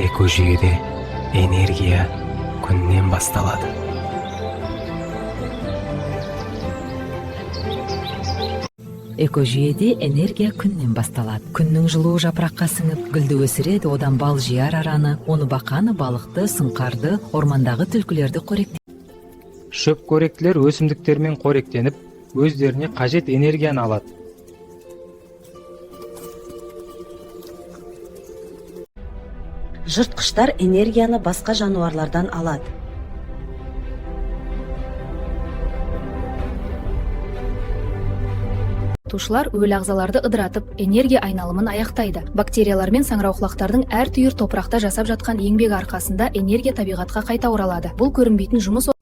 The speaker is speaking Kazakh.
Экожүйеде энергия күннен басталады. Экожүйеде энергия күннен басталады. Күннің жылуы жапыраққа сіңіп, гүлді өсіреді, одан бал жияр араны, оны бақаны, балықты, сұңқарды, ормандағы түлкілерді қоректейді. Шөпқоректілер өсімдіктермен қоректеніп, өздеріне қажет энергияны алады. Жыртқыштар энергияны басқа жануарлардан алады. Тушылар өлі ағзаларды ыдыратып, энергия айналымын аяқтайды. Бактериялар мен саңырауқұлақтардың әр түйір топырақта жасап жатқан еңбегі арқасында энергия табиғатқа қайта оралады. Бұл көрінбейтін жұмыс.